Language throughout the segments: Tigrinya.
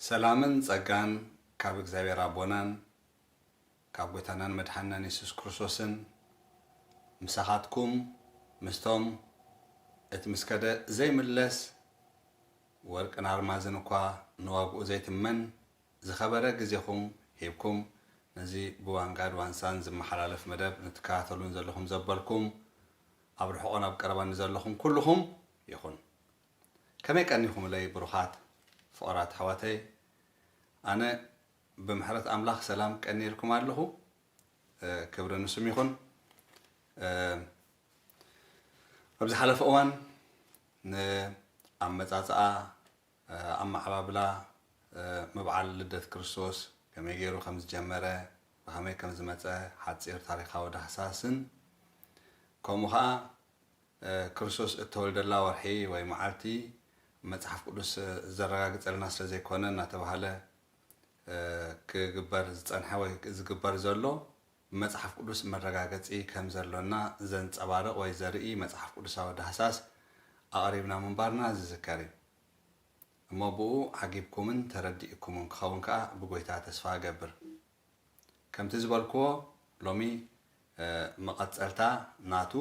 ሰላምን ጸጋን ካብ እግዚኣብሔር ኣቦናን ካብ ጐይታናን መድሓንናን የሱስ ክርስቶስን ምሳኻትኩም ምስቶም እቲ ምስ ከደ ዘይምለስ ወርቅን ኣልማዝን እኳ ንዋግኡ ዘይትመን ዝኸበረ ግዜኹም ሂብኩም ነዚ ብዋንጋድ ዋንሳን ዝመሓላለፍ መደብ ንትከታተሉን ዘለኹም ዘበልኩም ኣብ ርሑቕን ኣብ ቀረባን ንዘለኹም ኩልኹም ይኹን። ከመይ ቀኒኹምለይ ብሩኻት ፍቑራት ኣሕዋተይ? ኣነ ብምሕረት ኣምላኽ ሰላም ቀንየልኩም ኣለኹ። ክብሪ ንስሙ ይኹን። ኣብ ዝሓለፈ እዋን ንኣመጻጽኣ፣ ኣመዓባብላ፣ ምብዓል ልደት ክርስቶስ ከመይ ገይሩ ከም ዝጀመረ፣ ብኸመይ ከም ዝመጸ ሓጺር ታሪኻዊ ዳህሳስን ከምኡ ኸኣ ክርስቶስ እተወልደላ ወርሒ ወይ መዓልቲ መጽሓፍ ቅዱስ ዘረጋግጸልና ስለ ዘይኮነ እናተባህለ ክግበር ዝጸንሐ ወይ ዝግበር ዘሎ ብመጽሓፍ ቅዱስ መረጋገጺ ከም ዘሎና ዘንጸባርቕ ወይ ዘርኢ መጽሓፍ ቅዱሳዊ ዳህሳስ ኣቕሪብና ምንባርና ዝዝከር እዩ። እሞ ብኡ ዓጊብኩምን ተረዲእኩምን ክኸውን ከኣ ብጎይታ ተስፋ እገብር። ከምቲ ዝበልክዎ ሎሚ መቐጸልታ ናቱ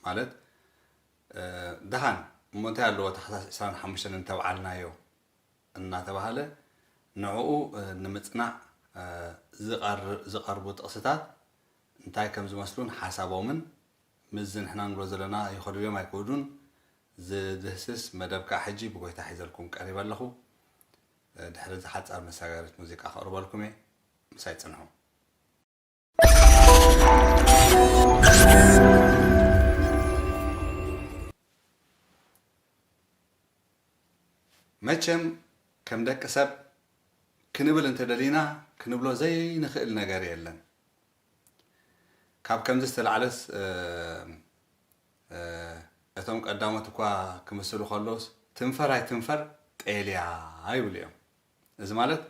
ማለት ደሓን እሞ እንታይ ኣለዎ ታሕሳስ ዕስራን ሓሙሽተን እንተብዓልናዮ እናተባህለ ንዕኡ ንምጽናዕ ዝቐርቡ ጥቕስታት እንታይ ከም ዝመስሉን ሓሳቦምን ምስዚ ንሕና ንብሎ ዘለና ይኸዱ ድዮም ኣይክእዱን ዝድህስስ መደብ ከዓ ሕጂ ብጎይታ ሒዘልኩም ቀሪበ ኣለኹ። ድሕሪ እዚ ሓጻር መሳጋሪት ሙዚቃ ከቕርበልኩም እየ። ምሳይ ጽንሑ። መቸም ከም ደቂ ሰብ ክንብል እንተደሊና ክንብሎ ዘይንኽእል ነገር የለን። ካብ ከምዚ ዝተላዕለስ እቶም ቀዳሞት እኳ ክምስሉ ከለውስ ትንፈር ኣይትንፈር ጤልያ ይብሉ እዮም። እዚ ማለት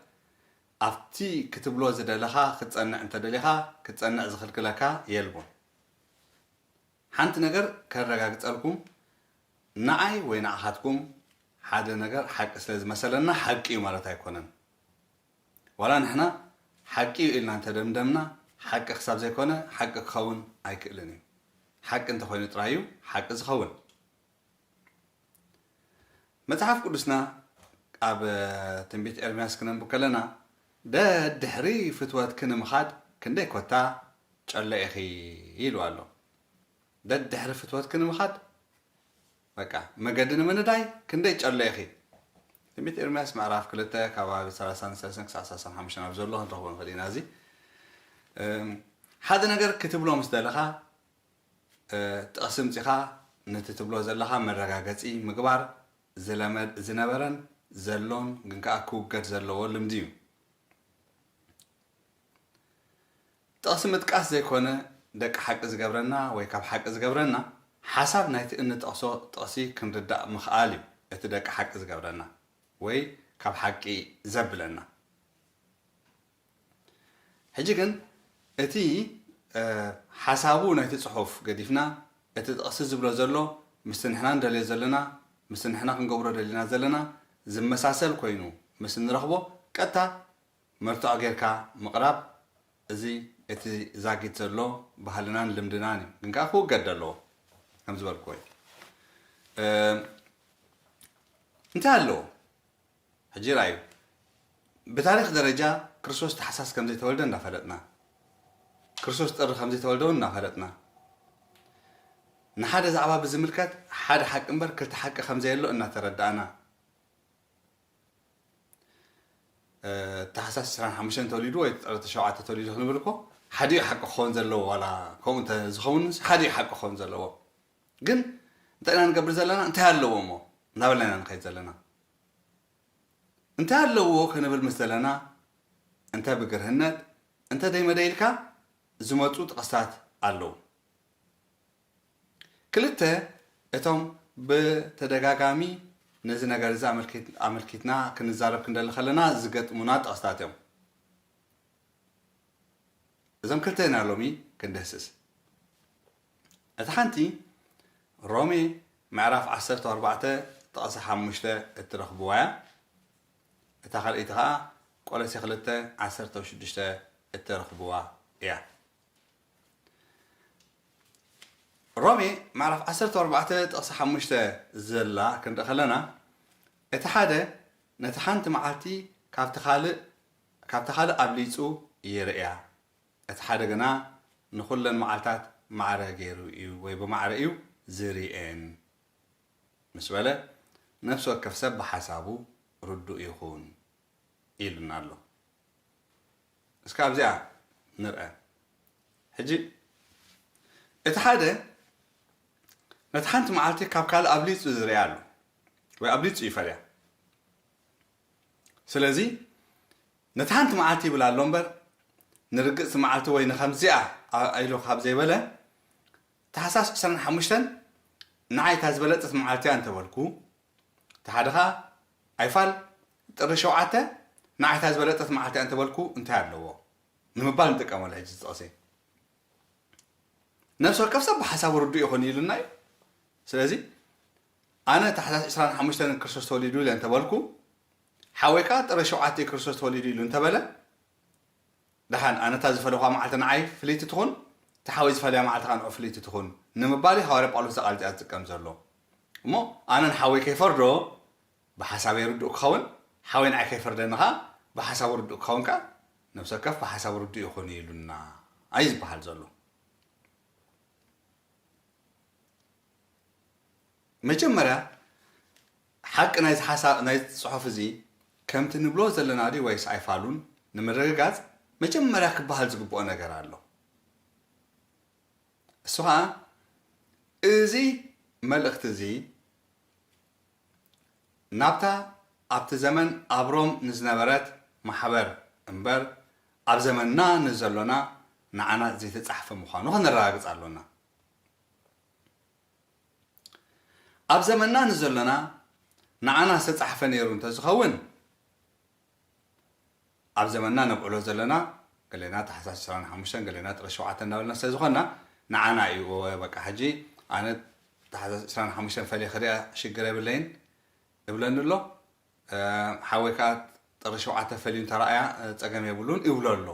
ኣብቲ ክትብሎ ዝደለኻ ክትጸንዕ እንተደሊኻ ክትጸንዕ ዝኽልክለካ የልቦን። ሓንቲ ነገር ከረጋግጸልኩም፣ ንዓይ ወይ ንዓኻትኩም ሓደ ነገር ሓቂ ስለ ዝመሰለና ሓቂ እዩ ማለት ኣይኮነን። ዋላ ንሕና ሓቂ እዩ ኢልና እንተደምደምና ሓቂ ክሳብ ዘይኮነ ሓቂ ክኸውን ኣይክእልን እዩ። ሓቂ እንተኾይኑ ጥራይ እዩ ሓቂ ዝኸውን። መጽሓፍ ቅዱስና ኣብ ትንቢት ኤርምያስ ክነንብብ ከለና ደድሕሪ ፍትወትኪ ንምኻድ ክንደይ ኮታ ጨሎ ኢኺ ኢሉ ኣሎ። ደድሕሪ ፍትወትኪ ንምኻድ በቃ መገዲ ንምንዳይ ክንደይ ጨሎ ኢኺ። ትንቢት ኤርምያስ ምዕራፍ ክልተ ከባቢ ሰላሳን ሰለስተን ክሳዕ ሰላሳን ሓሙሽተን ኣብ ዘሎ ክንረኽቦ ንኽእል ኢና። እዚ ሓደ ነገር ክትብሎ ምስ ደለኻ ጥቕሲ ምጺኻ ነቲ ትብሎ ዘለኻ መረጋገጺ ምግባር ዝለመድ ዝነበረን ዘሎን ግን ከኣ ክውገድ ዘለዎ ልምዲ እዩ። ጥቕሲ ምጥቃስ ዘይኮነ ደቂ ሓቂ ዝገብረና ወይ ካብ ሓቂ ዝገብረና ሓሳብ ናይቲ እንጠቕሶ ጥቕሲ ክንርዳእ ምኽኣል እዩ እቲ ደቂ ሓቂ ዝገብረና ወይ ካብ ሓቂ ዘብለና። ሕጂ ግን እቲ ሓሳቡ ናይቲ ጽሑፍ ገዲፍና እቲ ጥቕሲ ዝብሎ ዘሎ ምስቲ ንሕና ንደልዮ ዘለና ምስቲ ንሕና ክንገብሮ ደሊና ዘለና ዝመሳሰል ኮይኑ ምስ እንረኽቦ ቀጥታ መርትዖ ጌርካ ምቕራብ እዚ እቲ ዛጊት ዘሎ ባህልናን ልምድናን እዩ። ግን ከኣ ክውገድ ኣለዎ ከም ዝበልክዎ እዩ። እንታይ ኣለዎ? ሕጂ ርኣዩ፣ ብታሪኽ ደረጃ ክርስቶስ ታሕሳስ ከም ዘይተወልደ እናፈለጥና፣ ክርስቶስ ጥሪ ከም ዘይተወልደ እውን እናፈለጥና፣ ንሓደ ዛዕባ ብዝምልከት ሓደ ሓቂ እምበር ክልተ ሓቂ ከም ዘየሎ እናተረዳእና፣ ታሕሳስ ዕስራን ሓሙሽተን ተወሊዱ ወይ ጥሪ ሸውዓተ ተወሊዱ ክንብል እኮ ሓዲኡ ሓቂ ክኸውን ዘለዎ ዋላ ከምኡ እንተ ዝኸውን ሓደ ሓቂ ክኸውን ዘለዎ ግን እንታይ ኢና ንገብር ዘለና እንታይ ኣለዎ እሞ እናበልና ኢና ንኸይድ ዘለና እንታይ ኣለዎ ክንብል ምስ ዘለና እንተ ብግርህነት እንተ ደይመደ ኢልካ ዝመፁ ጥቕስታት ኣለዉ ክልተ እቶም ብተደጋጋሚ ነዚ ነገር እዚ ኣመልኪትና ክንዛረብ ክንደሊ ከለና ዝገጥሙና ጥቕስታት እዮም እዞም ክልተ ኢና ሎሚ ክንድህስስ እታ ሓንቲ ሮሜ ምዕራፍ ዓሰርተ ኣርባዕተ ጥቕሲ ሓሙሽተ እትረኽብዋ እያ እታ ካልኣይቲ ኸዓ ቆሎሴ ክልተ ዓሰርተ ሽዱሽተ እተረኽብዋ እያ። ሮሜ ምዕራፍ ዓሰርተ ኣርባዕተ ጥቕሲ ሓሙሽተ ዘላ ክንርኢ ከለና፣ እቲ ሓደ ነቲ ሓንቲ መዓልቲ ካብቲ ካልእ፣ ካብቲ ካልእ ኣብሊጹ ይርእያ፣ እቲ ሓደ ግና ንኹለን መዓልታት ማዕረ ገይሩ እዩ ወይ ብማዕረ እዩ ዝርእየን ምስ በለ፣ ነፍሲ ወከፍ ሰብ ብሓሳቡ ርዱእ ይኹን ኢሉና ኣሎ። እስከ ኣብዚኣ ንርአ። ሕጂ እቲ ሓደ ነቲ ሓንቲ መዓልቲ ካብ ካልእ ኣብሊጹ ዝርእያ ኣሎ ወይ ኣብሊጹ ይፈልያ። ስለዚ ነቲ ሓንቲ መዓልቲ ይብል ኣሎ እምበር፣ ንርግጽቲ መዓልቲ ወይ ንኸምዚኣ ኣ-፣ ኢሉ ካብ ዘይበለ፣ ታሕሳስ ዕስራን ሓሙሽተን ንዓይ እታ ዝበለጸት መዓልቲ እያ እንተበልኩ፣ እቲ ሓደ ኸኣ ኣይፋል ጥሪ ሸውዓተ ንዓይ እታ ዝበለጸት መዓልቲ እያ እንተበልኩ እንታይ ኣለዎ ንምባል ንጥቀመሉ ሕጂ እዚ ጥቕሲ። ነፍሲ ወከፍ ሰብ ብሓሳቡ ርዱእ ይኹን ኢሉና እዩ። ስለዚ ኣነ ታሕሳስ ዕስራን ሓሙሽተን ክርስቶስ ተወሊዱ ኢለ እንተበልኩ፣ ሓወይ ከኣ ጥሪ ሸውዓተ እዩ ክርስቶስ ተወሊዱ ኢሉ እንተበለ፣ ደሓን ኣነ እታ ዝፈለኹዋ መዓልቲ ንዓይ ፍልይቲ ትኹን፣ እቲ ሓወይ ዝፈልያ መዓልቲ ከኣ ንዑ ፍልይቲ ትኹን ንምባል እዩ ሃዋርያ ጳውሎስ እዛ ቃል እዚኣ ዝጥቀም ዘሎ። እሞ ኣነ ንሓወይ ከይፈርዶ ብሓሳበይ ርዱእ ክኸውን፣ ሓወይ ንዓይ ከይፈርደኒ ከኣ ብሓሳቡ ርዱእ ክኸውን ከኣ ነፍሲ ወከፍ ብሓሳቡ ርዱእ ይኹን ኢሉና እዩ ዝበሃል ዘሎ። መጀመርያ ሓቂ ናይዚ ሓሳብ፣ ናይዚ ጽሑፍ እዚ ከምቲ ንብሎ ዘለና ድዩ ወይስ ኣይፋሉን ንምርግጋጽ መጀመርያ ክበሃል ዝግብኦ ነገር ኣሎ። እሱ ኸኣ እዚ መልእኽቲ እዚ ናብታ ኣብቲ ዘመን ኣብ ሮም ንዝነበረት ማሕበር እምበር ኣብ ዘመንና ንዘሎና ንዓና ዘይተጻሕፈ ምዃኑ ከነረጋግጽ ኣሎና። ኣብ ዘመንና ንዘሎና ንዓና ዝተጻሕፈ ነይሩ እንተዝኸውን፣ ኣብ ዘመንና ነብዕሎ ዘለና ገሌና ታሕሳስ ዕስራን ሓሙሽተን ገሌና ጥሪ ሸውዓተ እናበልና ስለ ዝኾንና ንዓና እዩ። እወ በቃ ሕጂ ኣነ ታሕሳስ ዕስራን ሓሙሽተን ፈልየ ክሪኣ ሽግር የብለይን እብለኒ ኣሎ። እ፣ ሓወይ ከኣ ጥሪ ሸውዓተ ፈልዩ እንተረኣያ፣ እ፣ ጸገም የብሉን ይብሎ ኣሎ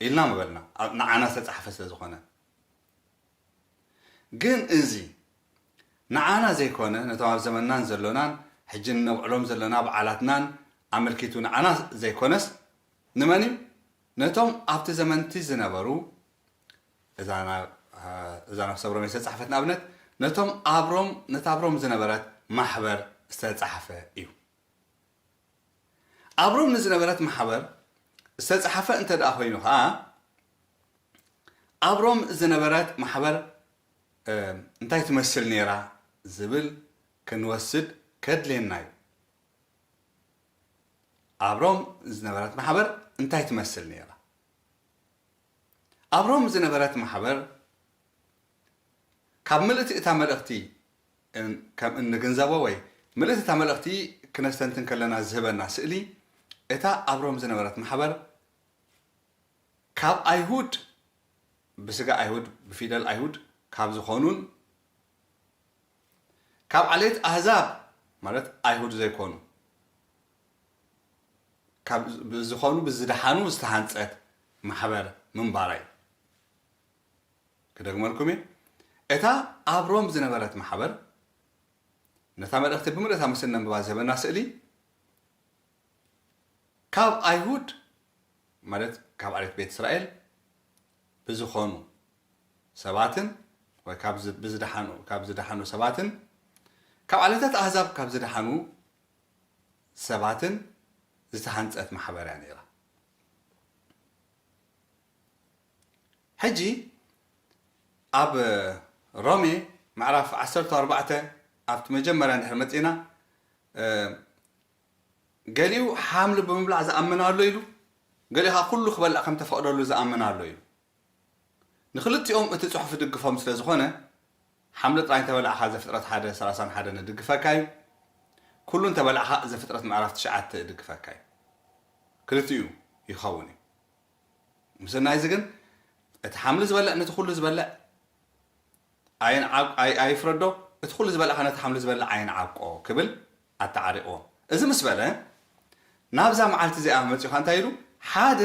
ኢልና ምበልና፣ ኣብ፣ ንዓና ዝተጻሕፈ ስለ ዝኾነ። ግን እዚ ንዓና ዘይኮነ፣ ነቶም ኣብ ዘመንናን ዘሎናን ሕጂ እነብዕሎም ዘለና በዓላትናን ኣመልኪቱ ንዓና ዘይኮነስ፣ ንመን እዩ? ነቶም ኣብቲ ዘመንቲ ዝነበሩ፣ እዛ ናብ፣ እዛ ነፍሰ ሮሜ ዝተጻሕፈት ንኣብነት፣ ነቶም ኣብ ሮም፣ ነታ ኣብ ሮም ዝነበረት ማሕበር ዝተጻሕፈ እዩ። ኣብ ሮም ንዝነበረት ማሕበር ዝተጻሕፈ እንተ ደኣ ኮይኑ ኸኣ፣ ኣብ ሮም ዝነበረት ማሕበር፣ እ፣ እንታይ ትመስል ነይራ ዝብል ክንወስድ ከድልየና እዩ። ኣብ ሮም ዝነበረት ማሕበር እንታይ ትመስል ነይራ? ኣብ ሮም ዝነበረት ማሕበር ካብ ምልእቲ እታ መልእኽቲ እን-፣ ከም እንግንዘቦ ወይ ምልእቲ እታ መልእኽቲ ክነስተንትን ከለና ዝህበና ስእሊ፣ እታ ኣብ ሮም ዝነበረት ማሕበር ካብ ኣይሁድ፣ ብስጋ ኣይሁድ፣ ብፊደል ኣይሁድ ካብ ዝኾኑን ካብ ዓሌት ኣህዛብ ማለት ኣይሁድ ዘይኮኑ ካብ ዝ-፣ ብዝኾኑ ብዝደሓኑ ዝተሃንጸት ማሕበር ምንባራ እዩ። ክደግመልኩም እየ። እታ ኣብ ሮም ዝነበረት ማሕበር ነታ መልእኽቲ ብምልእታ ምስ እነንብባ ዝህበና ስእሊ ካብ ኣይሁድ ማለት ካብ ዓሌት ቤት እስራኤል ብዝኾኑ ሰባትን ወይ ካብ ዝ-፣ ብዝደሓኑ፣ ካብ ዝደሓኑ ሰባትን ካብ ዓሌታት ኣህዛብ ካብ ዝደሓኑ ሰባትን ዝተሃንጸት ማሕበር እያ ነይራ። ሕጂ ኣብ ሮሜ ምዕራፍ ዓሰርተ ኣርባዕተ ኣብቲ መጀመርያ እንድሕር መጺእና፣ እ፣ ገሊኡ ሓምሊ ብምብላዕ ዝኣምን ኣሎ ኢሉ፣ ገሊኡ ኸዓ ኩሉ ክበልዕ ከም ተፈቕደሉ ዝኣምን ኣሎ ኢሉ። ንክልቲኦም እቲ ጽሑፍ ይድግፎም ስለ ዝኾነ፣ ሓምሊ ጥራይ እንተበላዕኻ ዘፍጥረት ሓደ ሰላሳን ሓደን ይድግፈካ እዩ። ኩሉ እንተበላዕኻ ዘፍጥረት ምዕራፍ ትሽዓተ ይድግፈካ እዩ። ክልቲኡ ይኸውን እዩ። ምስናይ እዚ ግን እቲ ሓምሊ ዝበልዕ ነቲ ኩሉ ዝበልዕ ኣይንዓብ-፣ ኣይ-፣ ኣይፍረዶ፣ እቲ ኩሉ ዝበልዕ ከኣ ነቲ ሓምሊ ዝበልዕ ኣይንዓብቆ ክብል ኣተዓሪቕዎ። እዚ ምስ በለ፣ ናብዛ መዓልቲ እዚኣ መጺኡ ኸኣ እንታይ ኢሉ? ሓደ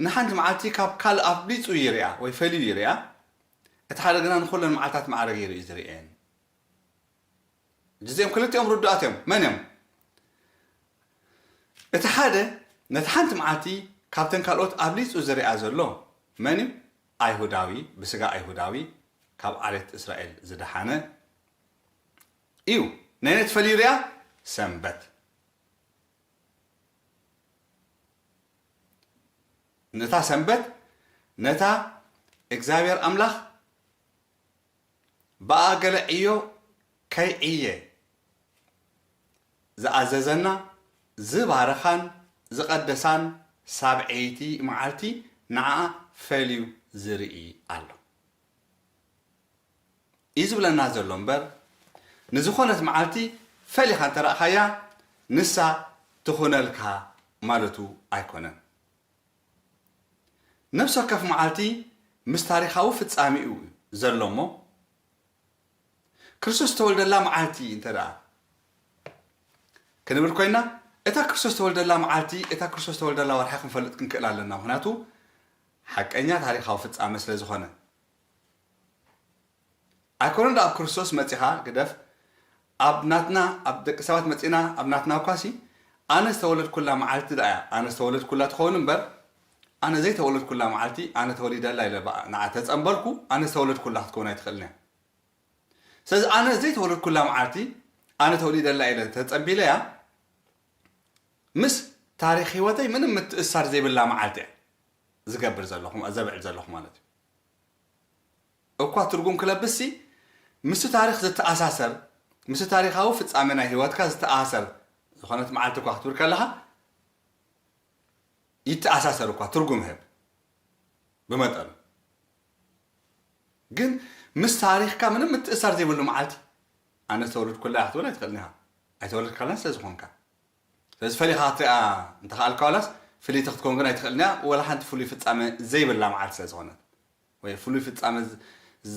ንሓንቲ መዓልቲ ካብ ካልእ ኣብሊጹ ይርኣ ወይ ፈልዩ ይርኣ፣ እቲ ሓደ ግና ንኹለን መዓልታት ማዕረ ገይሩ እዩ ዝርእየን። እዚኦም ክልቲኦም ርዱኣት እዮም። መን እዮም? እቲ ሓደ ነቲ ሓንቲ መዓልቲ ካብተን ካልኦት ኣብሊጹ ዝርኣ ዘሎ መን እዩ? ኣይሁዳዊ፣ ብስጋ ኣይሁዳዊ፣ ካብ ዓሌት እስራኤል ዝደሓነ እዩ። ነየነይቲ ፈልዩ ይርኣ? ሰንበት። ነታ ሰንበት፣ ነታ እግዚኣብሔር ኣምላኽ ብኣ ገለ ዕዮ ከይዕየ ዝኣዘዘና፣ ዝባረኻን ዝቐደሳን ሳብዐይቲ መዓልቲ ንዓኣ ፈልዩ ዝርኢ ኣሎ እዩ ዝብለና ዘሎ እምበር፣ ንዝኾነት መዓልቲ ፈሊኻ እንተ ረኣኻያ ንሳ ትኹነልካ ማለቱ ኣይኮነን። ነፍሲ ወከፍ መዓልቲ ምስ ታሪኻዊ ፍጻሜኡ እዩ ዘሎ እሞ፣ ክርስቶስ ዝተወልደላ መዓልቲ እንተ ደኣ ክንብል ኮይና፣ እታ ክርስቶስ ዝተወልደላ መዓልቲ፣ እታ ክርስቶስ ዝተወልደላ ወርሒ ክንፈልጥ ክንክእል ኣለና። ምኽንያቱ ሓቀኛ ታሪኻዊ ፍጻመ ስለ ዝኾነ። ኣይኮነን ደኣ ኣብ ክርስቶስ መጺኻ ግደፍ፣ ኣብ ናትና፣ ኣብ ደቂ ሰባት መጺና፣ ኣብ ናትና እኳሲ፣ ኣነ ዝተወለድኩላ መዓልቲ ደኣ እያ፣ ኣነ ዝተወለድኩላ ትኸውን እምበር፣ ኣነ ዘይተወለድኩላ መዓልቲ፣ ኣነ ተወሊደላ ኢለ በኣ ንዓ ተጸምበልኩ፣ ኣነ ዝተወለድኩላ ክትከውን ኣይትኽእልን እያ። ስለዚ ኣነ ዘይተወለድኩላ መዓልቲ፣ ኣነ ተወሊደላ ኢለ ተጸምቢለያ፣ ምስ ታሪኽ ህይወተይ ምንም ምትእሳር ዘይብላ መዓልቲ እያ ዝገብር ዘለኹ፣ ዘብዕል ዘለኹ ማለት እዩ። እኳ ትርጉም ክለብስሲ፣ ምስቲ ታሪኽ ዝተኣሳሰር፣ ምስቲ ታሪኻዊ ፍጻመ ናይ ህይወትካ ዝተኣሳሰር ዝኾነት መዓልቲ እኳ ክትብል ከለኻ፣ ይተኣሳሰር እኳ ትርጉም ይህብ ብመጠኑ። ግን ምስ ታሪኽካ ምንም ምትእሳር ዘይብሉ መዓልቲ፣ ኣነ ዝተወለድኩላ እያ ክትብል ኣይትኽእልን ኢኻ። ኣይተወለድካላን ስለ ዝኾንካ። ስለዚ ፈሊኻ ክትሪኣ እንተኸኣልካ ዋላስ ፍልይቲ ክትከውን ግን ኣይትኽእልን እያ፣ ወላ ሓንቲ ፍሉይ ፍጻመ ዘይብላ መዓልቲ ስለ ዝኾነት። ወይ ፍሉይ ፍጻመ ዝ-፣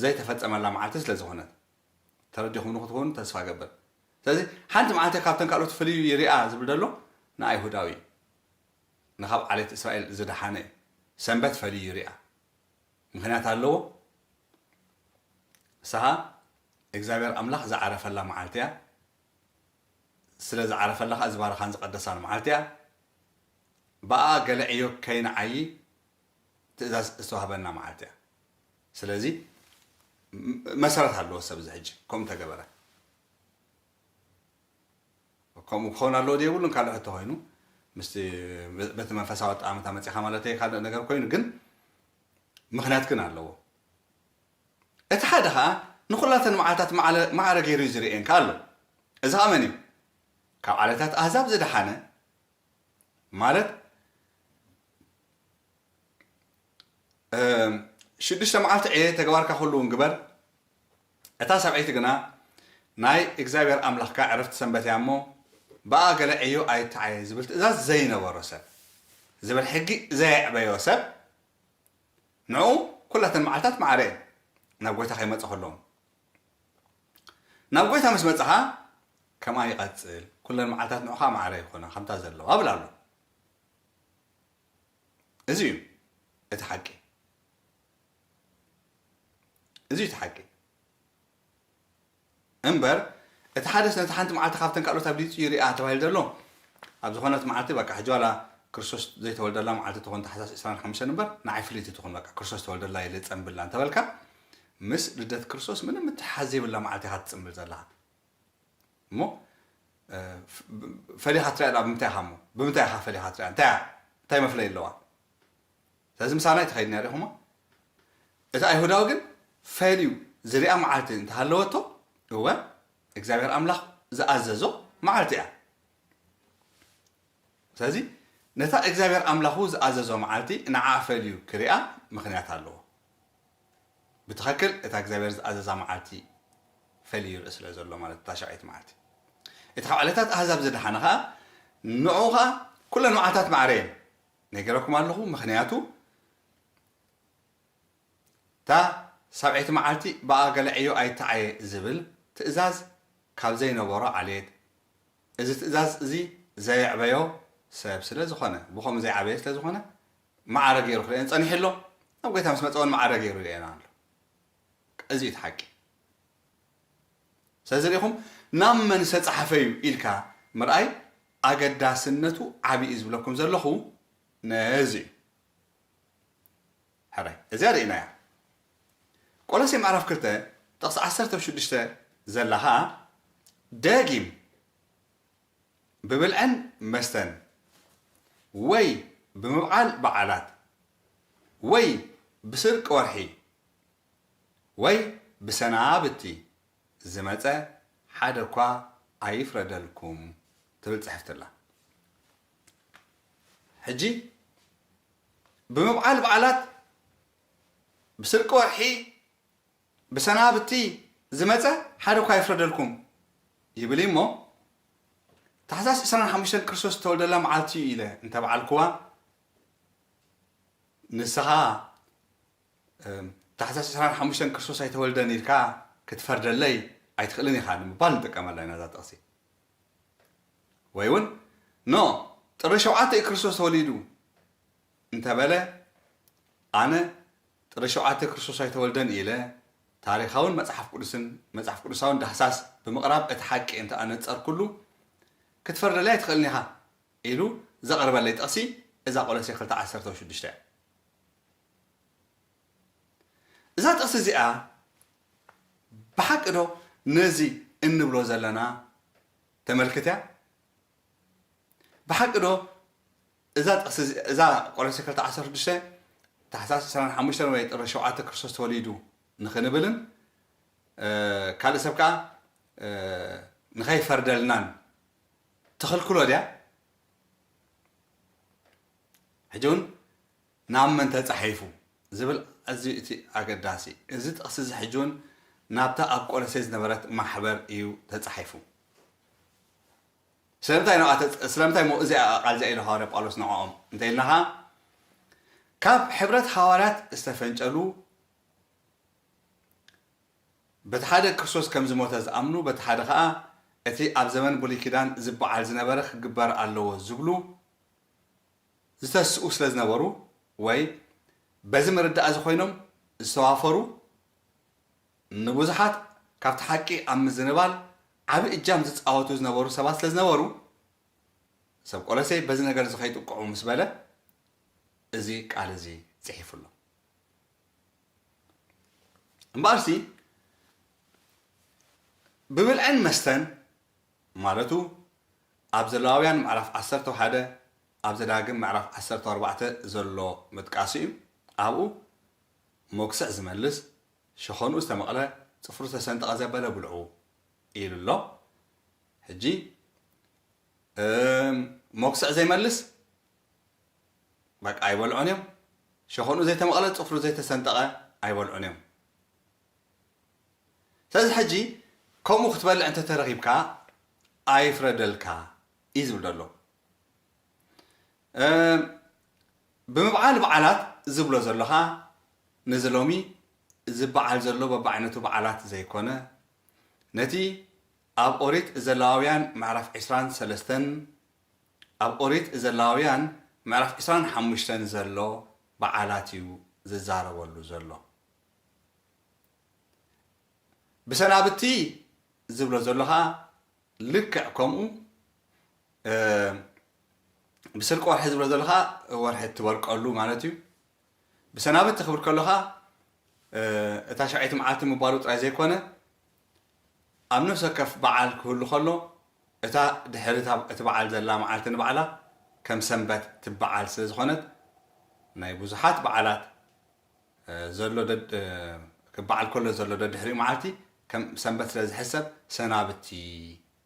ዘይተፈጸመላ መዓልቲ ስለ ዝኾነት። ተረዲኹምኒ ክትኮኑ ተስፋ እገብር። ስለዚ ሓንቲ መዓልቲ ካብተን ካልኦት ፍልዩ ይርኣ ዝብል ዘሎ ንኣይሁዳዊ እዩ። ንኻብ ዓሌት እስራኤል ዝደሓነ እዩ። ሰንበት ፈልዩ ይርኣ። ምኽንያት ኣለዎ። ንስኻ እግዚኣብሔር ኣምላኽ ዝዓረፈላ መዓልቲ እያ። ስለ ዝዓረፈላ ኸኣ ዝባረኻን ዝቐደሳን መዓልቲ እያ። ብኣ ገለ ዕዮ ከይንዓዪ ትእዛዝ ዝተዋህበና መዓልቲ እያ። ስለዚ ም-፣ መሰረት ኣለዎ ሰብ እዚ ሕጂ ከምኡ ተገበረ። ከምኡ ክኸውን ኣለዎ ዶ የብሉን ካልእ ሕቶ ኮይኑ፣ ምስቲ በቲ መንፈሳዊ ኣጠማምታ መጺኻ ማለት እየ ካልእ ነገር ኮይኑ፣ ግን ምኽንያት ግን ኣለዎ። እቲ ሓደ ኸኣ ንኹላተን መዓልታት ማዕለ-፣ ማዕረ ገይሩ እዩ ዝርእየን ከኣ ኣሎ። እዚ ኸኣ መን እዩ? ካብ ዓሌታት ኣህዛብ ዝደሓነ ማለት፣ እም፣ ሽዱሽተ መዓልቲ ዕየ፣ ተግባርካ ኩሉ እውን ግበር፣ እታ ሰብዐይቲ ግና ናይ እግዚኣብሔር ኣምላኽካ ዕረፍቲ ሰንበት እያ እሞ፣ ብኣ ገለ ዕዮ ኣይትዓየ ዝብል ትእዛዝ ዘይነበሮ ሰብ፣ ዝብል ሕጊ ዘየዕበዮ ሰብ፣ ንዕኡ ኩላተን መዓልታት ማዕረ እየን፣ ናብ ጐይታ ከይመጸ ከሎ። ናብ ጐይታ ምስ መጻኻ፣ ከምኣ ይቐጽል፣ ኩለን መዓልታት ንዕኻ ማዕረ ይኾና፣ ከምታ ዘለዋ፣ ብል ኣሎ። እዚ እዩ እቲ ሓቂ። እዚ እዩ እቲ ሓቂ። እምበር፣ እቲ ሓደስ ነቲ ሓንቲ መዓልቲ ካብተን ካልኦት ኣብሊጹ ይርኣ ተባሂሉ ዘሎ፣ ኣብ ዝኾነት መዓልቲ፣ በቃ፣ ሕጂ ዋላ ክርስቶስ ዘይተወልደላ መዓልቲ ትኾን፣ ታሕሳስ ዕስራን ሓሙሽተን እምበር፣ ንዓይ ፍልይቲ ትኹን፣ በቃ፣ ክርስቶስ ዝተወልደላ ኢለ ጸምብላ እንተበልካ፣ ምስ ልደት ክርስቶስ ምንም ምትሓዝ ዘይብላ መዓልቲ ኢኻ ትጽምብል ዘለኻ። እሞ፣ እ፣ ፍ-፣ ብ-፣ ፈሊኻ ትሪኣ ደኣ ብምንታይ ኢኻ እሞ? ብምንታይ ኢኻ ፈሊኻ ትሪኣ? እንታይ እያ? እንታይ መፍለዪ ኣለዋ? ስለዚ ምሳና ኣይትኸይድን እያ ዲኹማ? እቲ ኣይሁዳዊ ግን ፈልዩ ዝሪኣ መዓልቲ እንተሃለወቶ፣ እወ፣ እግዚኣብሔር ኣምላኽ ዝኣዘዞ መዓልቲ እያ። ስለዚ ነታ እግዚኣብሔር ኣምላኹ ዝኣዘዞ መዓልቲ ንዓኣ ፈልዩ ክሪኣ ምኽንያት ኣለዎ። ብትኸክል እታ እግዚኣብሔር ዝኣዘዛ መዓልቲ ፈልዩ ይርኢ ስለ ዘሎ ማለት እታ ሻብዐይቲ መዓልቲ። እቲ ካብ ዕለታት ኣህዛብ ዝደሓነ ኸኣ ንዕኡ ኸኣ ኩለን መዓልታት ማዕረ እየን። ነጊረኩም ኣለኹ፣ ምኽንያቱ እታ ሳብዐይቲ መዓልቲ ብኣ ገለ ዕዮ ኣይተዓየ ዝብል ትእዛዝ ካብ ዘይነበሮ ዓሌት፣ እዚ ትእዛዝ እዚ ዘየዕበዮ ሰብ ስለ ዝኾነ፣ ብኸምኡ ዘይዓበየ ስለ ዝኾነ፣ ማዕረ ገይሩ ክርእየን ጸኒሑ ኣሎ። ናብ ጎይታ ምስ መጸ እውን ማዕረ ገይሩ ይርእየና ኣሎ። እዚ እዩ እቲ ሓቂ። ስለዚ ርኢኹም፣ ናብ መን ዝተጻሕፈ እዩ ኢልካ ምርኣይ ኣገዳስነቱ ዓቢ እዩ ዝብለኩም ዘለኹ ነዚ እዩ። ሕራይ፣ እዚኣ ርኢናያ። ቆሎሴ ምዕራፍ ክልተ ጥቕሲ ዓሰርተ ሽዱሽተ ዘላ ኸኣ፣ ደጊም ብብልዕን መስተን ወይ ብምብዓል በዓላት ወይ ብስርቂ ወርሒ ወይ ብሰናብቲ ዝመጸ ሓደ እኳ ኣይፍረደልኩም ትብል ጽሕፍቲ ኣላ። ሕጂ ብምብዓል በዓላት፣ ብስርቂ ወርሒ፣ ብሰናብቲ ዝመጸ ሓደ እኳ ኣይፍረደልኩም ይብል እዩ እሞ፣ ታሕሳስ ዕስራን ሓሙሽተን ክርስቶስ ዝተወልደላ መዓልቲ እዩ ኢለ እንተበዓልኩዋ፣ ንስኻ፣ እም፣ ታሕሳስ ዕስራን ሓሙሽተን ክርስቶስ ኣይተወልደን ኢልካ ክትፈርደለይ ኣይትኽእልን ኢኻ ንምባል ንጥቀመላ ኢና እዛ ጥቕሲ። ወይ እውን፣ ኖ፣ ጥሪ ሸውዓተ እዩ ክርስቶስ ተወሊዱ እንተበለ፣ ኣነ ጥሪ ሸውዓተ ክርስቶስ ኣይተወልደን ኢለ ታሪኻውን መጽሓፍ ቅዱስን መጽሓፍ ቅዱሳውን ዳህሳስ ብምቕራብ እቲ ሓቂ እንተ ኣነጸርኩሉ፣ ክትፈርደለይ ኣይትኽእልን ኢኻ ኢሉ ዘቕርበለይ ጥቕሲ እዛ ቆሎሴ ክልተ ዓሰርተ ሽዱሽተ እያ። እዛ ጥቕሲ እዚኣ ብሓቂ ዶ ነዚ እንብሎ ዘለና ተመልክት እያ? ብሓቂ ዶ እዛ ጥቕሲ እዚ-፣ እዛ ቆሎሴ ክልተ ዓሰርተ ሽዱሽተ ታሕሳስ ዕስራን ሓሙሽተን ወይ ጥሪ ሸውዓተ ክርስቶስ ተወሊዱ ንኽንብልን፣ እ፣ ካልእ ሰብ ከኣ፣ እ፣ ንኸይፈርደልናን ትኽልክሎ ድያ? ሕጂ እውን ናብ መን ተጻሒፉ ዝብል ኣዝዩ እቲ ኣገዳሲ። እዚ ጥቕሲ እዚ ሕጂ እውን ናብታ ኣብ ቆሎሴ ዝነበረት ማሕበር እዩ ተጻሒፉ። ስለምንታይ ንዓ ተጽ-፣ ስለምንታይ እሞ እዚኣ ቃል እዚኣ ኢሉ ሃዋርያ ጳውሎስ ንዕኦም እንተ ኢልና ኸኣ፣ ካብ ሕብረት ሃዋርያት ዝተፈንጨሉ፣ በቲ ሓደ ክርስቶስ ከም ዝሞተ ዝኣምኑ፣ በቲ ሓደ ኸኣ እቲ ኣብ ዘመን ብሉይ ኪዳን ዝበዓል ዝነበረ ክግበር ኣለዎ ዝብሉ ዝተስኡ ስለ ዝነበሩ፣ ወይ በዚ መረዳእ እዚ ኮይኖም ዝተዋፈሩ፣ ንብዙሓት ካብቲ ሓቂ ኣብ ምዝንባል ዓቢ እጃም ዝጻወቱ ዝነበሩ ሰባት ስለ ዝነበሩ፣ ሰብ ቆሎሴ በዚ ነገር እዚ ከይጥቅዑ ምስ በለ፣ እዚ ቃል እዚ ጽሒፉ ኣሎ። እምበኣርሲ፣ ብብልዕን መስተን ማለቱ፣ ኣብ ዘሌዋውያን ምዕራፍ ዓሰርተ ሓደ፣ ኣብ ዘዳግም ምዕራፍ ዓሰርተ ኣርባዕተ ዘሎ ምጥቃሱ እዩ። ኣብኡ፣ መጉስዕ ዝመልስ፣ ሸኾንኡ ዝተመቕለ፣ ጽፍሩ ዝተሰንጠቐ ዘበለ ብልዑ ኢሉ ኣሎ። ሕጂ፣ እም፣ መጉስዕ ዘይመልስ፣ በቃ ኣይበልዑን እዮም። ሸኾንኡ ዘይተመቕለ፣ ጽፍሩ ዘይተሰንጠቐ ኣይበልዑን እዮም። ስለዚ ሕጂ ከምኡ ክትበልዕ እንተተረኺብካ ኣይፍረደልካ እዩ ዝብል ዘሎ። እም፣ ብምብዓል በዓላት ዝብሎ ዘሎ ኸኣ ነዚ ሎሚ ዝበዓል ዘሎ በብዓይነቱ በዓላት ዘይኮነ፣ ነቲ ኣብ ኦሪት ዘሌዋውያን ምዕራፍ ዕስራን ሰለስተን፣ ኣብ ኦሪት ዘሌዋውያን ምዕራፍ ዕስራን ሓሙሽተን ዘሎ በዓላት እዩ ዝዛረበሉ ዘሎ። ብሰናብቲ ዝብሎ ዘሎ ኸኣ ልክዕ ከምኡ፣ እ፣ ብስርቂ ወርሒ ዝብሎ ዘሎ ኸኣ ወርሒ እትበርቀሉ ማለት እዩ። ብሰናብቲ ክብል ከሎ ኸኣ፣ እ፣ እታ ሻውዓይቲ መዓልቲ ምባሉ ጥራይ ዘይኮነ፣ ኣብ ነፍሲ ወከፍ በዓል ክህሉ ከሎ፣ እታ ድሕሪ እታ፣ እቲ በዓል ዘላ መዓልቲ ንባዕላ ከም ሰንበት ትበዓል ስለ ዝኾነት፣ ናይ ብዙሓት በዓላት፣ እ፣ ዘሎ ደድ-፣ እ፣ ክበዓል ከሎ ዘሎ ደድሕሪኡ መዓልቲ ከም ሰንበት ስለ ዝሕሰብ ሰናብቲ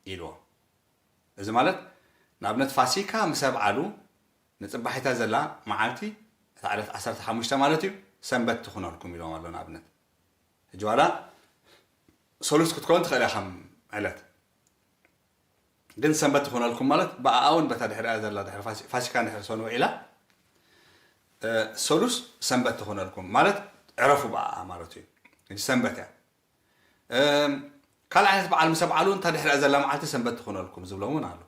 ኢልዎ። እዚ ማለት፣ ንኣብነት ፋሲካ ምስ ኣብዓሉ፣ ንጽባሒታ ዘላ መዓልቲ፣ እታ ዕለት ዓሰርተ ሓሙሽተ ማለት እዩ፣ ሰንበት ትኹነልኩም ኢሎም ኣሎ ንኣብነት። ሕጂ ዋላ ሰሉስ ክትከውን ትኽእል እያ ከም ዕለት። ግን ሰንበት ትኾነልኩም ማለት ብኣኣ እውን በታ ድሕሪኣ ዘላ ድሕሪ ፋሲ-፣ ፋሲካ እንድሕር ሰኑ ውዒላ፣ እ፣ ሰሉስ ሰንበት ትኾነልኩም ማለት ዕረፉ ብኣኣ ማለት እዩ። ሕጂ ሰንበት እያ። እም፣ ካልእ ዓይነት በዓል ምስ ኣብዓሉ እንታ ድሕሪኣ ዘላ መዓልቲ ሰንበት ትኾነልኩም ዝብሎም እውን ኣሎ።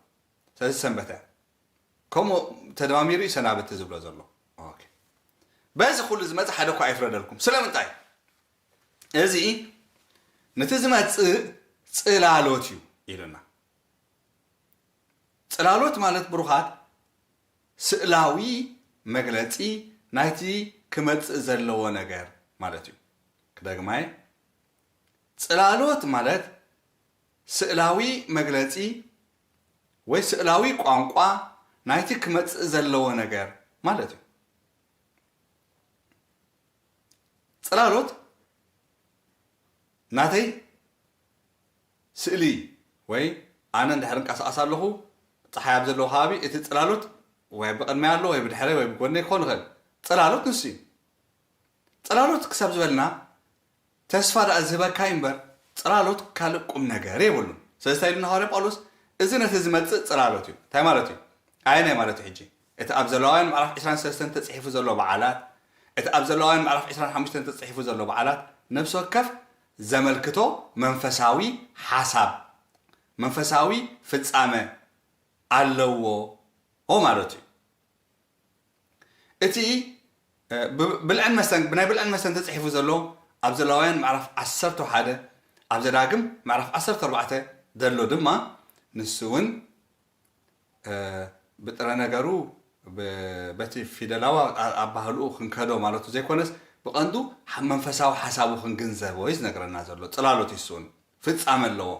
ስለዚ ሰንበት እያ። ከምኡ ተደማሚሩ እዩ ሰናብቲ ዝብሎ ዘሎ። ኦኬ። በዚ ኩሉ ዝመጽእ ሓደ እኳ ኣይፍረደልኩም። ስለምንታይ? እዚ ነቲ ዝመጽእ ጽላሎት እዩ ኢሉና። ጽላሎት ማለት ብሩኻት ስእላዊ መግለጺ ናይቲ ክመጽእ ዘለዎ ነገር ማለት እዩ። ክደግማይ፣ ጽላሎት ማለት ስእላዊ መግለጺ ወይ ስእላዊ ቋንቋ ናይቲ ክመጽእ ዘለዎ ነገር ማለት እዩ። ጽላሎት ናተይ ስእሊ ወይ ኣነ እንድሕር እንቀሳቐስ ኣለኹ፣ ጸሓይ ኣብ ዘለዎ ከባቢ እቲ ጽላሎት ወይ ብቕድመይ ኣሎ ወይ ብድሕረይ ወይ ብጎነይ ክኾን ይኽእል። ጽላሎት ንሱ እዩ። ጽላሎት ክሳብ ዝበልና ተስፋ ደኣ ዝህበካ እዩ እምበር ጽላሎት ካልእ ቁም ነገር የብሉን። ስለዚ እንታይ ኢሉና ሃዋርያ ጳውሎስ? እዚ ነቲ ዝመጽእ ጽላሎት እዩ። እንታይ ማለት እዩ? ኣየናይ ማለት እዩ ሕጂ? እቲ ኣብ ዘለዋውያን ምዕራፍ ዕስራን ሰለስተን ተጽሒፉ ዘሎ በዓላት፣ እቲ ኣብ ዘለዋውያን ምዕራፍ ዕስራን ሓሙሽተን ተጽሒፉ ዘሎ በዓላት ነፍሲ ወከፍ ዘመልክቶ መንፈሳዊ ሓሳብ፣ መንፈሳዊ ፍጻመ ኣለዎ ማለት እዩ። እቲ እ፣ ብ-፣ ብልዕን መስተን፣ ብናይ ብልዕን መስተን ተጽሒፉ ዘሎ ኣብ ዘለዋውያን ምዕራፍ ዓሰርተ ሓደ፣ ኣብ ዘዳግም ምዕራፍ ዓሰርተ ኣርባዕተ ዘሎ ድማ ንሱ እውን እ፣ ብጥረ ነገሩ ብ-፣ በቲ ፊደላዊ ኣ-፣ ኣባህልኡ ክንከዶ ማለቱ ዘይኮነስ ብቐንዱ ሓ-፣ መንፈሳዊ ሓሳቡ ክንግንዘቦ እዩ ዝነግረና ዘሎ። ጽላሎት እዩ እሱ እውን ፍጻመ ኣለዎ።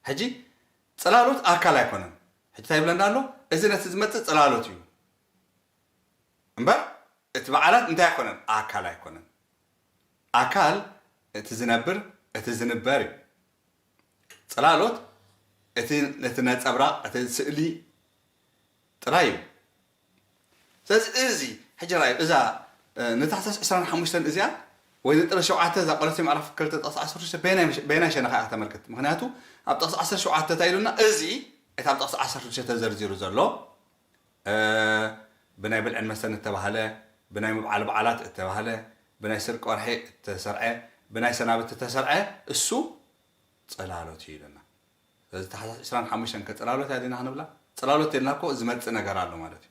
ሕጂ ጽላሎት ኣካል ኣይኮነን። ሕጂ እንታይ ይብለና ኣሎ? እዚ ነቲ ዝመጽእ ጽላሎት እዩ እምበር እቲ በዓላት እንታይ ኣይኮነን? ኣካል ኣይኮነን። ኣካል እቲ ዝነብር፣ እቲ ዝንበር እዩ። ጽላሎት እቲ፣ እቲ ነጸብራቕ፣ እቲ ስእሊ ጥራይ እዩ። ስለዚ እዚ ሕጂ ርኣዩ፣ እዛ፣ እ፣ ንታሕሳስ ዕስራን ሓሙሽተን እዚኣ ወይ ንጥሪ ሸውዓተ እዛ ቆሎሴ ምዕራፍ ክልተ ጥቕሲ ዓሰርተ ሽዱሽተ በየናይ ምሽ-፣ በየናይ ሸነኻ እያ ከተመልክት? ምኽንያቱ ኣብ ጥቕሲ ዓሰርተ ሸውዓተ እንታይ ኢሉና? እዚ እቲ ኣብ ጥቕሲ ዓሰርተ ሽዱሽተ ተዘርዚሩ ዘሎ፣ እ፣ ብናይ ብልዕን መስተን እተባህለ፣ ብናይ ምብዓል በዓላት እተባህለ፣ ብናይ ስርቂ ወርሒ እተሰርዐ፣ ብናይ ሰናብቲ እተሰርዐ እሱ ጽላሎት እዩ ኢሉና። ስለዚ ታሕሳስ ዕስራን ሓሙሽተን ከ ጽላሎት እያ ዲና ክንብላ? ጽላሎት ተልና እኮ ዝመጽእ ነገር ኣሎ ማለት እዩ።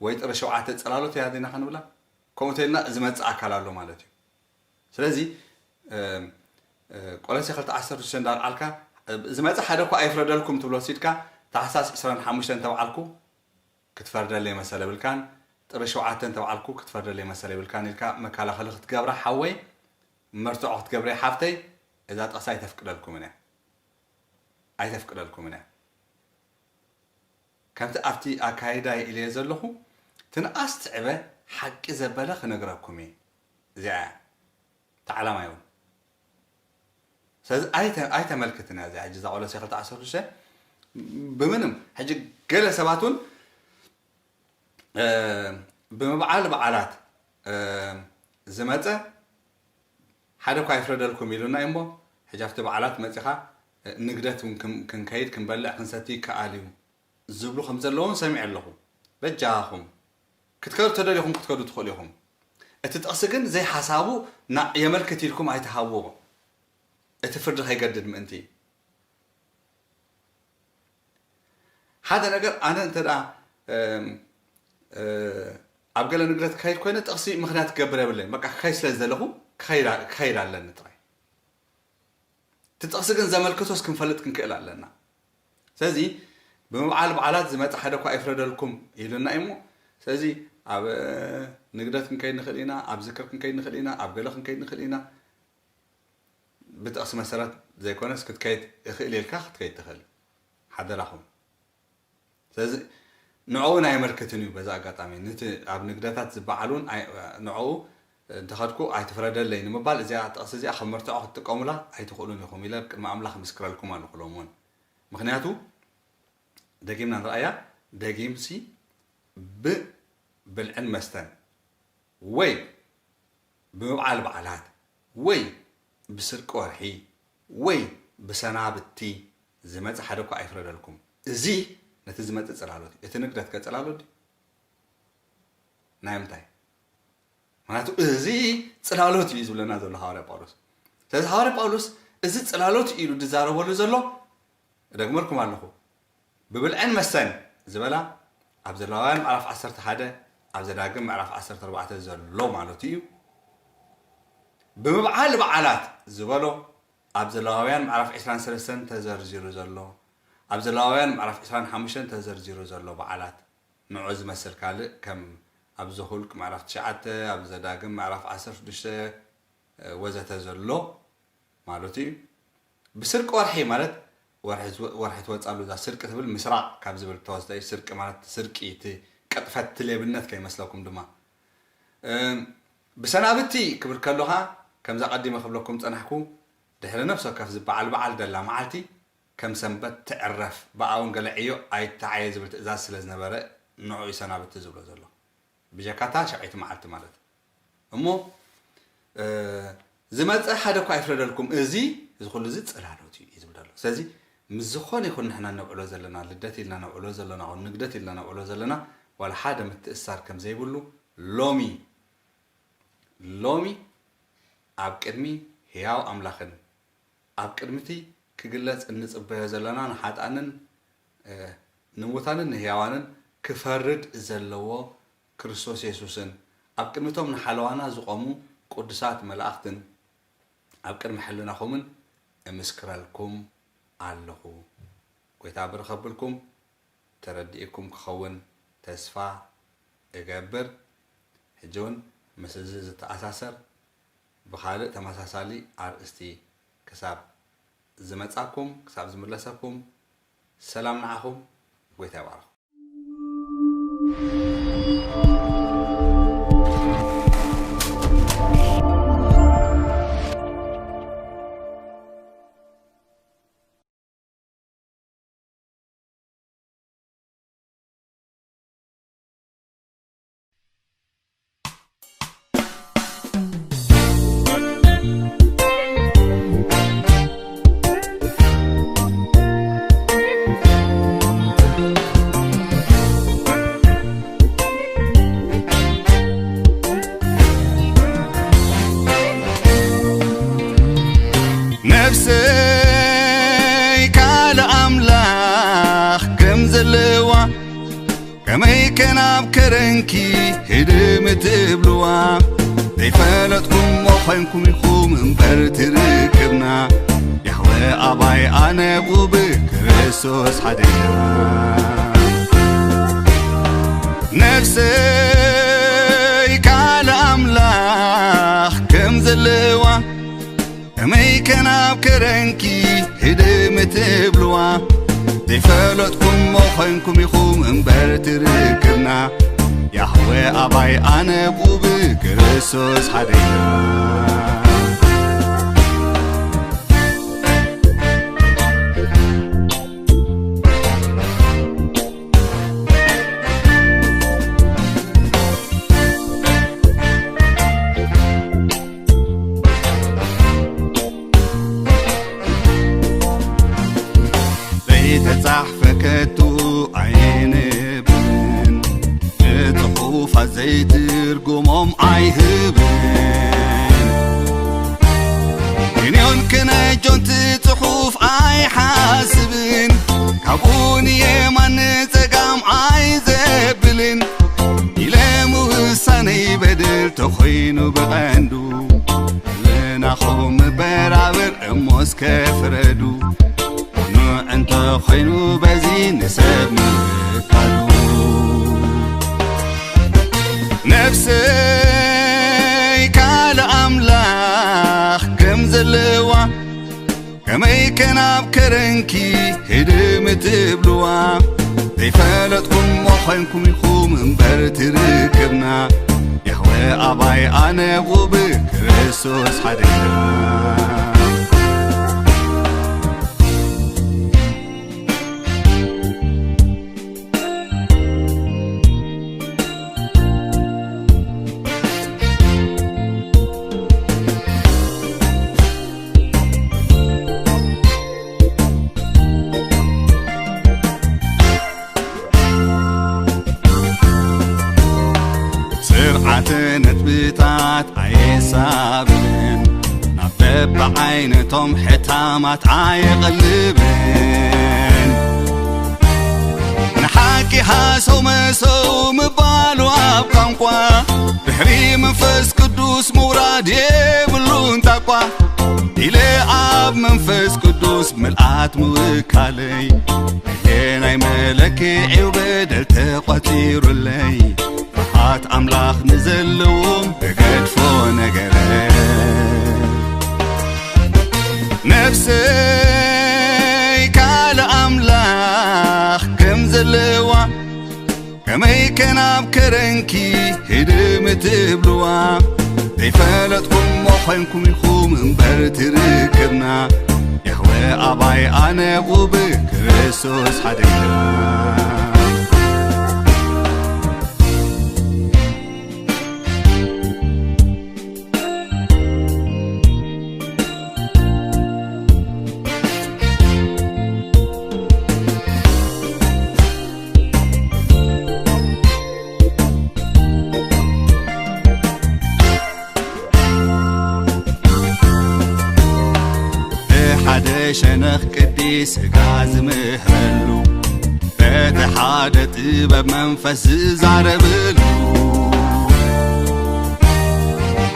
ወይ ጥሪ ሸውዓተ ጽላሎት እያ ዲና ክንብላ? ከምኡ ተልና ዝመጽእ ኣካል ኣሎ ማለት እዩ። ስለዚ፣ እ፣ እ፣ ቆሎሴ ክልተ ዓሰርተ ሽዱሽተ እንዳልዓልካ፣ እ፣ ዝመጽእ ሓደ እኳ ኣይፍረደልኩም ትብሎ ሲድካ፣ ታሕሳስ ዕስራን ሓሙሽተን ተባዓልኩ ክትፈርደለይ መሰል የብልካን፣ ጥሪ ሸውዓተን ተባዓልኩ ክትፈርደለይ መሰል የብልካን ኢልካ መከላኸሊ ክትገብራ ሓወይ፣ መርትዖ ክትገብረ ሓፍተይ፣ እዛ ጥቕሲ ኣይተፍቅደልኩምን እያ። ኣይተፍቅደልኩምን እያ። ከምቲ ኣብቲ ኣካይዳ ኢለዮ ዘለኹ፣ ትንኣስ ትዕበ ሓቂ ዘበለ ክነግረኩም እየ። እዚኣ እያ። እቲ ዓላማ ይውን። ስለዚ ኣይተ-፣ ኣይተመልክትን እያ እዚኣ። ሕጂ እዛ ቆሎሴ ክልተ ዓሰርተ ሽዱሽተ ብምንም፣ ሕጂ ገለ ሰባት እውን፣ እ፣ ብምብዓል በዓላት፣ እ፣ ዝመጸ ሓደ እኳ ኣይፍረደልኩም ኢሉና እዩ እሞ፣ ሕጂ ኣብቲ በዓላት መጺኻ፣ እ፣ ንግደት እውን ክን-፣ ክንከይድ፣ ክንበልዕ፣ ክንሰቲ ይከኣል እዩ ዝብሉ ከም ዘለውን ሰሚዐ ኣለኹ። በጃኹም፣ ክትከዱ ተደሊኹም ክትከዱ ትኽእሉ ኢኹም። እቲ ጥቕሲ ግን ዘይሓሳቡ ና-፣ የመልክት ኢልኩም ኣይትሃብዎ። እቲ ፍርዲ ከይገድድ ምእንቲ። ሓደ ነገር ኣነ እንተ ደኣ፣ እም፣ እ፣ ኣብ ገለ ንግደት ክኸይድ ኮይነ ጥቕሲ ምኽንያት ክገብር የብለይን። በቃ ክኸይድ ስለ ዝደለኹ ክኸይድ ኣ-፣ ክኸይድ ኣለኒ ጥራይ። እቲ ጥቕሲ ግን ዘመልክቶስ ክንፈልጥ ክንክእል ኣለና። ስለዚ ብምብዓል በዓላት ዝመጽእ ሓደ እኳ ኣይፍረደልኩም ኢሉና እዩ እሞ፣ ስለዚ ኣብ፣ እ፣ ንግደት ክንከይድ ንኽእል ኢና፣ ኣብ ዝክር ክንከይድ ንኽእል ኢና፣ ኣብ ገለ ክንከይድ ንኽእል ኢና። ብጥቕሲ መሰረት ዘይኮነስ ክትከይድ እኽእል ኢልካ ክትከይድ ትኽእል። ሓደራኹም። ስለዚ ንዕኡ እውን ኣየመልክትን እዩ። በዚ ኣጋጣሚ ነቲ ኣብ ንግደታት ዝበዓል እውን ኣይ-፣ ንዕኡ እንተኸድኩ ኣይትፍረደለይ ንምባል እዚኣ ጥቕሲ እዚኣ ከም መርትዖ ክትጥቀሙላ ኣይትኽእሉን ኢኹም ኢለ ቅድሚ ኣምላኽ ምስክረልኩም ኣለኹ ሎም እውን። ምኽንያቱ ደጊምና ንርኣያ፣ ደጊምሲ ብብልዕን መስተን ወይ ብምብዓል በዓላት ወይ ብስርቂ ወርሒ ወይ ብሰናብቲ ዝመጽእ ሓደ እኳ ኣይፍረደልኩም። እዚ ነቲ ዝመጽእ ጽላሎት እዩ። እቲ ንግደት ከ ጽላሎት ድዩ? ናይ ምንታይ? ምኽንያቱ እዚ ጽላሎት እዩ ዝብለና ዘሎ ሃዋርያ ጳውሎስ። ስለዚ ሃዋርያ ጳውሎስ እዚ ጽላሎት እዩ ኢሉ ዝዛረበሉ ዘሎ፣ እደግመልኩም ኣለኹ። ብብልዕን መስተን ዝበላ ኣብ ዘሌዋውያን ምዕራፍ ዓሰርተ ሓደ፣ ኣብ ዘዳግም ምዕራፍ ዓሰርተ ኣርባዕተ ዘሎ ማለቱ እዩ። ብምብዓል በዓላት ዝበሎ ኣብ ዘሌዋውያን ምዕራፍ ዕስራን ሰለስተን ተዘርዚሩ ዘሎ፣ ኣብ ዘሌዋውያን ምዕራፍ ዕስራን ሓሙሽተን ተዘርዚሩ ዘሎ በዓላት፣ ንዑ ዝመስል ካልእ ከም ኣብ ዘኍልቁ ምዕራፍ ትሽዓተ፣ ኣብ ዘዳግም ምዕራፍ ዓሰርተ ሽዱሽተ ወዘተ ዘሎ ማለቱ እዩ። ብስርቂ ወርሒ ማለት ወርሒ ዝወ-፣ ወርሒ ትወፅኣሉ። እዛ ስርቂ ትብል ምስራቕ ካብ ዝብል ተወስደ እዩ። ስርቂ ማለት ስርቂ፣ እቲ ቅጥፈት፣ እቲ ሌብነት ከይመስለኩም ድማ። እም፣ ብሰናብቲ ክብል ከሎ ኸዓ ከምዛ ቀዲመ ክብለኩም ፀናሕኩ፣ ድሕሪ ነፍሲ ወከፍ ዝበዓል በዓል ደላ መዓልቲ ከም ሰንበት ትዕረፍ፣ ብኣ እውን ገለ ዕዮ ኣይተዓየ ዝብል ትእዛዝ ስለ ዝነበረ ንዑ እዩ ሰናብቲ ዝብሎ ዘሎ። ብጀካታ ሸውዓይቲ መዓልቲ ማለት። እሞ፣ እ፣ ዝመጸ ሓደ እኳ ኣይፍረደልኩም፣ እዚ፣ እዚ ኩሉ እዚ ጽላሎት እዩ፣ እዩ ዝብል ዘሎ። ስለዚ ምስ ዝኾነ ይኹን ንሕና ነብዕሎ ዘለና፣ ልደት ኢልና ነብዕሎ ዘለና፣ ንግደት ኢልና ነብዕሎ ዘለና፣ ዋላ ሓደ ምትእስሳር ከም ዘይብሉ ሎሚ፣ ሎሚ ኣብ ቅድሚ ህያው ኣምላኽን ኣብ ቅድሚ እቲ ክግለጽ እንጽበዮ ዘለና ንሓጥኣንን፣ እ፣ ንሙታንን ንህያዋንን ክፈርድ ዘለዎ ክርስቶስ የሱስን ኣብ ቅድሚ እቶም ንሓለዋና ዝቖሙ ቅዱሳት መላእኽትን ኣብ ቅድሚ ሕልናኹምን እምስክረልኩም ኣለኹ። ጐይታ ብርኽ ኣብልኩም። ተረዲእኩም ክኸውን ተስፋ እገብር። ሕጂ እውን ምስ እዚ ዝተኣሳሰር ብኻልእ ተመሳሳሊ ኣርእስቲ ክሳብ ዝመጻኩም፣ ክሳብ ዝምለሰኩም፣ ሰላም ንዓኹም፣ ጐይታ ይባርኹም። ነፍሰይ ካልእ ኣምላኽ ከም ዘለዋ፣ ከመይ ከ ናብ ከረንኪ ህድም ትብልዋ? ዘይፈለጥኩሞ ኾይንኩም ኢኹም እምበር ትርክብና፣ ያህወ ኣባይ ኣነ ብኡ ብክርስቶስ ሓደና። ነፍሰይ ካልእ ኣምላኽ ከም ዘለዋ፣ ከመይ ከ ናብ ከረንኪ ህድም ትብልዋ? ዘይፈለጥኩሞ ኾይንኩም ኢኹም እምበር ትርክብና፣ ያህወ ኣባይ ኣነ ብኡ ብክርስቶስ ሓደና። ዘይተጻሕፈ ከቶ ኣየንብብን፣ ንጽሑፋት ዘይትርጉሞም ኣይህብን። ክንዮን ክነጆን እቲ ጽሑፍ ኣይሓስብን፣ ካብኡ ንየማን ንጸጋም ኣይዘብልን። ኢለ ምውሳነይ በደል ተኾይኑ ብቐንዱ፣ ልናኹም ምበራብር እሞ እስከ ፍረዱ። ቅኑዕ እንተ ኾይኑ በዚ ንሰብ ምፍቃዱ። ነፍሰይ ካልእ ኣምላኽ ከም ዘለዋ፣ ከመይ ከ ናብ ከረንኪ ህድም ትብልዋ? ዘይፈለጥኩሞ ኾይንኩም ኢኹም እምበር ትርክብና፣ ያህወ ኣባይ ኣነ ብኡ ብክርስቶስ ሓደና። ስርዓተ ነጥብታት ኣየሳብን፣ በብዓይነቶም ሕታማት ኣይቐልብን። ንሓቂ ሃሰው መሰው ምባሉ ኣብ ቋንቋ፣ ድሕሪ መንፈስ ቅዱስ ምውራድ የብሉን ታቋ። ኢለ ኣብ መንፈስ ቅዱስ ምልኣት ምውካለይ፣ ናይ መለክዒው በደል ተቋጺሩለይ። ፍርሃት ኣምላኽ ንዘለዎም እገድፎ ነገረ። ነፍሰይ ካልእ ኣምላኽ ከም ዘለዋ፣ ከመይ ከ ናብ ከረንኪ ህድም ትብልዋ? ዘይፈለጥኩሞ ኾንኩም ኢኹም እምበር ትርክብና። ያህወ ኣባይ ኣነ ቁብ ክርስቶስ ሓደና። ብሓደ ሸነኽ ቅዲ ስጋ ዝምህረሉ፣ በቲ ሓደ ጥበብ መንፈስ ዝዛረበሉ፣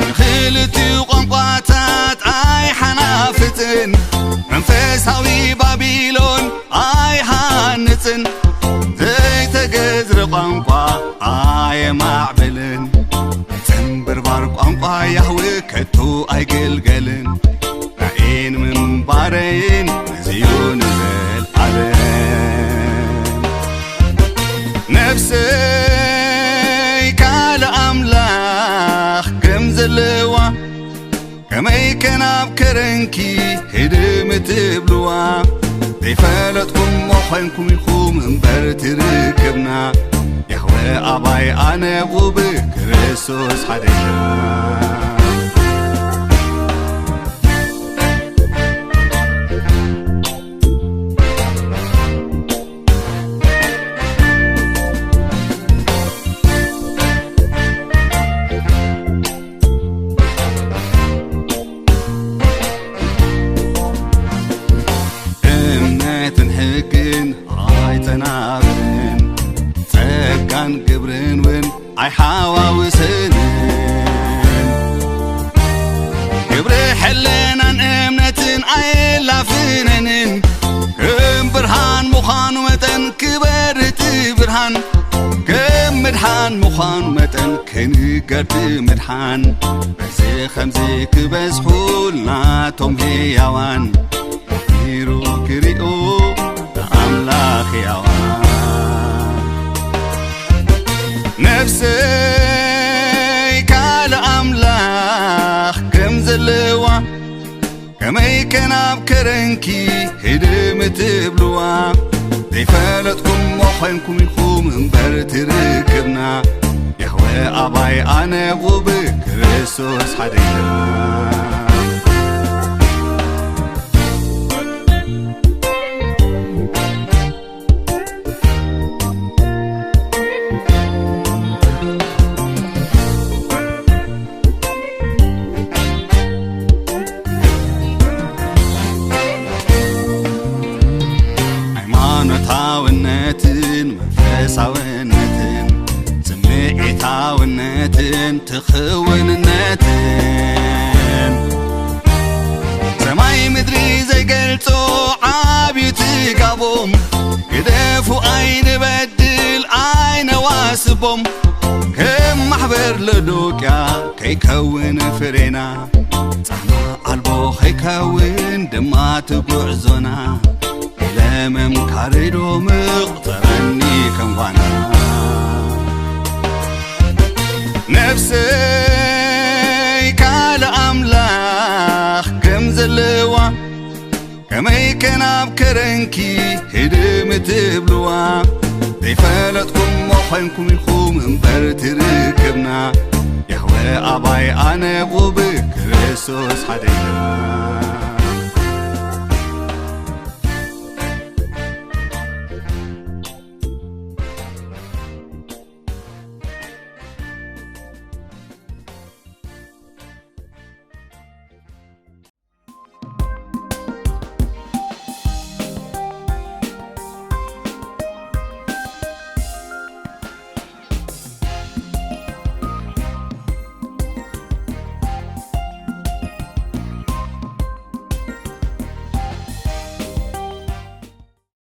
ንኽልቲኡ ቋንቋታት ኣይሓናፍጽን፣ መንፈሳዊ ባቢሎን ኣይሃንጽን፣ ዘይተገዝረ ቋንቋ ኣየማዕብልን፣ ጽንብርባር ቋንቋ ያህዌ ከቶ ኣይገልገልን። ራእይን ምንባረይን እዚ እዩ ንዘልኣለም። ነፍሰይ ካልእ ኣምላኽ ከም ዘለዋ፣ ከመይ ከ ናብ ከረንኪ ህድም ትብልዋ? ዘይፈለጥኩሞ ኾንኩም ኢኹም እምበር ትርክብና። ያህወ ኣባይ ኣነ ቁብ ክርስቶስ ሓደና። እምነትን ሕግን ኣይጸናብን፣ ጸጋን ግብርን እውን ኣይሓዋውሰንን። ግብሪ ሕልናን እምነትን ኣየላፍነንን። ከም ብርሃን ምዃኑ መጠን ክበርህ እቲ ብርሃን፣ ከም ምድሓን ምዃኑ መጠን ክንገር እቲ ምድሓን። በዚ ኸምዚ ክበዝሑ ናቶም ህያዋን፣ ኣኽቢሩ ክሪኡ ንኣምላኽ ያዋ። ነፍሰይ ካልእ ኣምላኽ ከም ዘለዋ፣ ከመይ ከ ናብ ከረንኪ ህድም ትብልዋ? ዘይፈለጥኩሞ ኾንኩም ኢኹም እምበር ትርክብና። ያህወ ኣባይ ኣነ ቁብ ክርስቶስ ሓደና። ሃይማኖታውነትን መንፈሳውነትን፣ ስምዒታውነትን ትኽውንነትን፣ ሰማይ ምድሪ ዘይገልጾ ዓብዩ ትጋቦም። ግደፉ ኣይንበድል ኣይነዋስቦም፣ ከም ማሕበር ሎዶቅያ ከይከውን ፍሬና፣ ጻማ ኣልቦ ከይከውን ድማ ትጉዕዞና። ለመም ካሬዶ ምቕጸረኒ ከም ጓና። ነፍሰይ ካልእ ኣምላኽ ከም ዘለዋ፣ ከመይ ከ ናብ ከረንኪ ህድም ትብልዋ? ዘይፈለጥኩሞ ኾንኩም ኢኹም እምበር ትርክብና። ያህወ ኣባይ ኣነ ቁብ ክርስቶስ ሓደና።